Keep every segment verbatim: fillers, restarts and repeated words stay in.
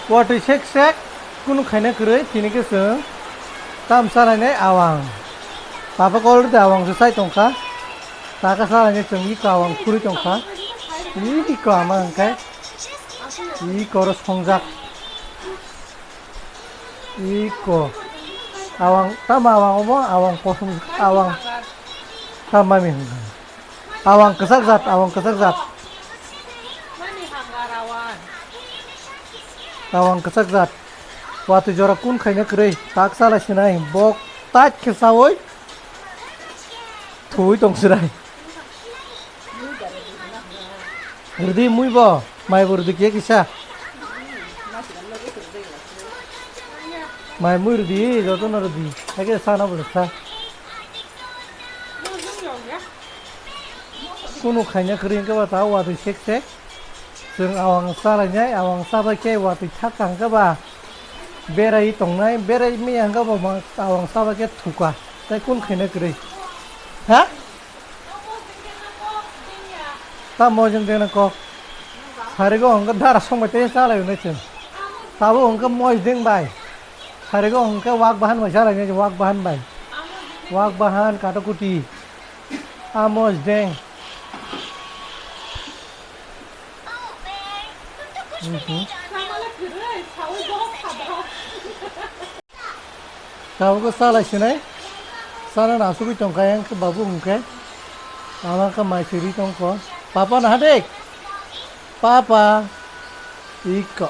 Watwi sek sek, kunu khaina kwrwi, tini khe chwng tam salainai awang. Papa kol rwdi awang se sai tongkha. Taka salainai chwng iko awang khurwi tongkha. Iko ama hwnkhe iko oro songjak. Iko awang, tamo awang obo, awang kosom, awang tamani hwnkha. Awang kwchak jat, awang kwchak jat. Awang kwchak jat. Watwi jora kun khaina kwrwi, tak chala sinai, bok tait khe saui thuwi tong sirai. Rwdi mui bo, mai bo rwdi kiya kisa. Mai mui rwdi, jotono rwdi. Haikhe sana bo sa. Kunu khaina kwrwi hwnkhe ba ta watwi sek sek. Chwng awang chalainai, awang chabai khe watwi thak ka hwnkhe ba berai tongnai, berai maya hwnkhe bo ma awang chabai khe thuka. Tai kun khaina kwrwi? Ha? Ta mojeng dengna kok. Sarigo hwnkhe dara songbai tei chalai hwnwi chwng. Tabo hwnkhe moj deng bai. Sarigo hwnkhe wak bahan bai chalai nai, wak bahan bai. Wak bahan kato kuti. Amos deng. Mhm. Tabuk salai sinai. Sana nasugwi tongkha yang khe babu hwnkhe. Ama khe mai siri tongkho. Papa na hadik. Papa. Iko.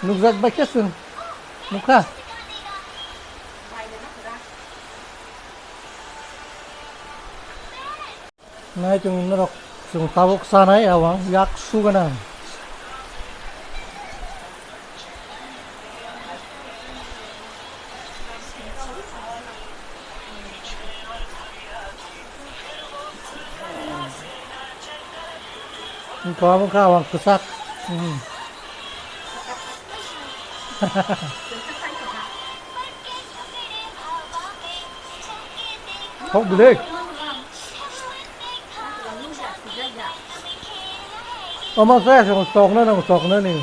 Nukjak bai khe chwng. Nukha. Nai chwng norok chwng tabuk chanai awang yak su gwnang. Wngkha, wngkha, awang kwchak. Hmm. Hok bwlwi. Omo se chwng tokna nang tokna ni.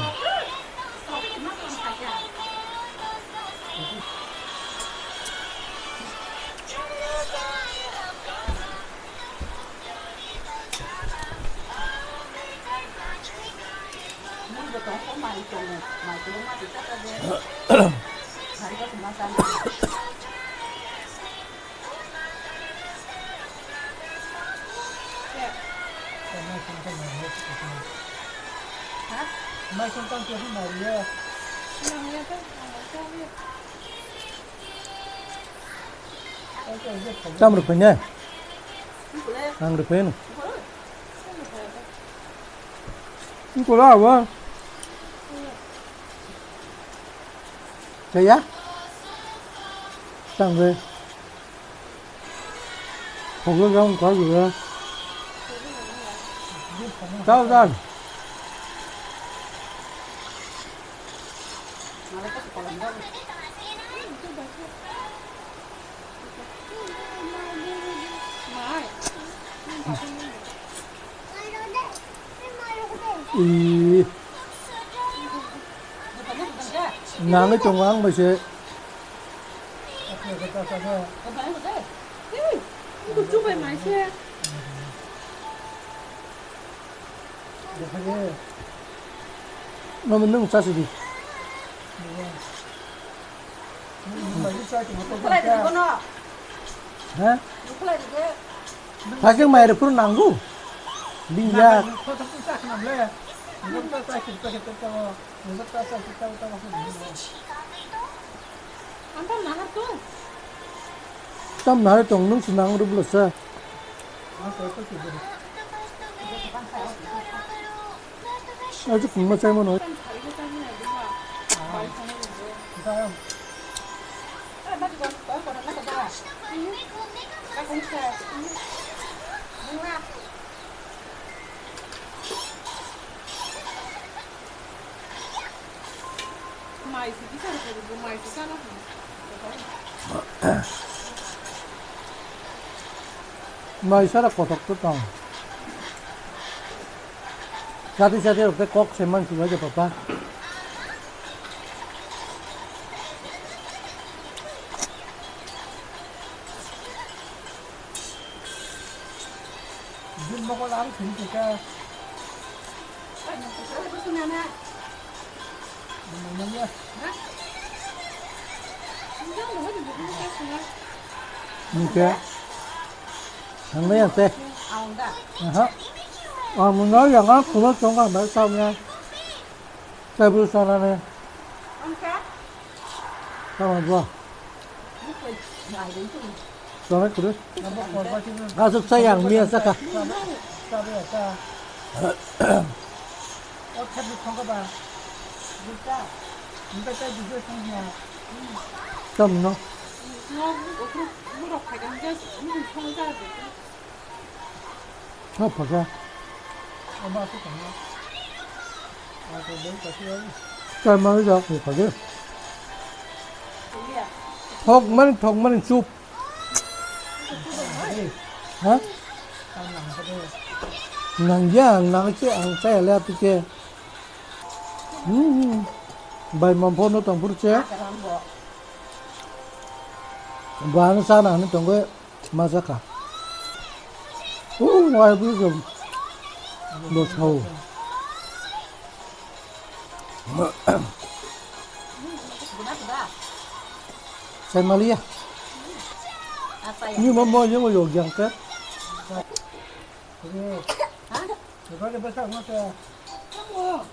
Tam rwphai ne? Ang rwphai no. Ang kola awa. Chaya? Tang re. Phungo jang kha gura. Tao dan. Ih. Nangwi tongo ang bai se. Nomo nwng chasi di. Ha? Thajak mai rwphuru nango. Bini yak. Tam nahar tong nung si nang rwbwla sa. Achu kungma chai mano. Mai sara kothok to tong. Sati sati rok tei kok se man chubai de papa. Nike. Ang na yang te. Aha. Ang mo na yang ang kulo chong ang bai tao nya. Tao bu sa na ne. Tao ang bo. Tao na kuru. Asuk sayang mia saka. Tam no. Thok pha kha. Chai mani jak ni pha de. Thok mani, thok mani chup. Ha? Nang ya, nang che, ang chai le ati che. Hmm. Bai mom phone no tong phuru che. Ba no sa na ni tong ge. Ma saka. Oh, wai bu jom. Bo sao. Sai malia. Ni mo mo yo yo yang ke. Hah? Kamu.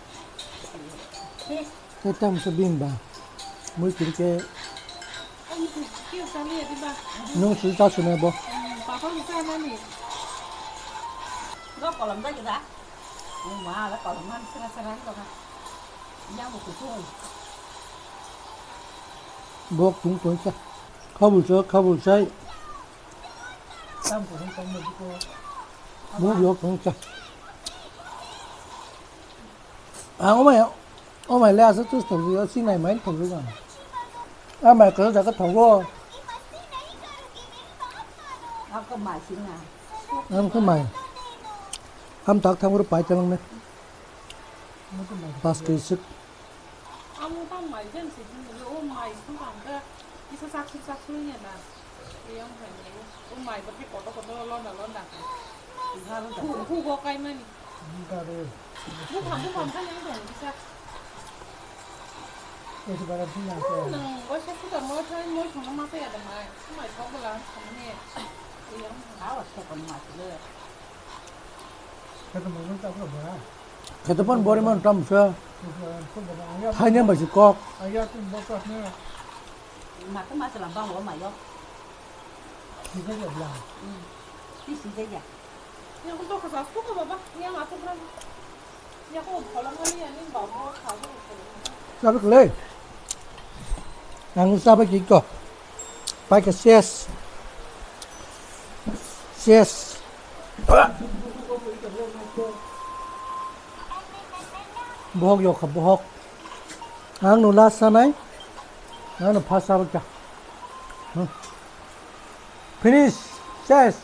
Te tam se bim ba. Mui kiri ke. Kamu tu kiri sali ya di ba. Nung sui ta sune bo. Hmm, papa bisa nani. Lo kolom da kita. Oh, ma, lo kolom man sera sera kita kan. Yang mau kutu. Bok tung tung sa. Kabul sa, kabul sai. Tam kutu tam mau kutu. Bok yok tung sa. Ang omai, omai le asa tus thok yo, si nai mai thok yo. Amai ko jaga thok yo. Ako mai si na. Ang ko mai. Am tak thang ro pai talang ne. Pas ke sik. Amo ta mai jen si, o mai sung kang ka, kisa sak suk sak suk ya na. Yang hai ni, o mai ba the koto koto londa londa. Phu phu go kai mani. Buphang buphang kha yang dong kisa. Nang waisa suda moi thai moi thangna ma kaya da mai. Mai thok bala thangni. Yang hai. Awas thok kon mai le. Khetopon boriman tamsa. Thaini bai si kok. Sabi kle. Ang sabi kiko. Paikha ses. Ses. Bohok yokha, bohok. Ang no last sanai. Ang no first sabakha. Hmm. Finish. Ses.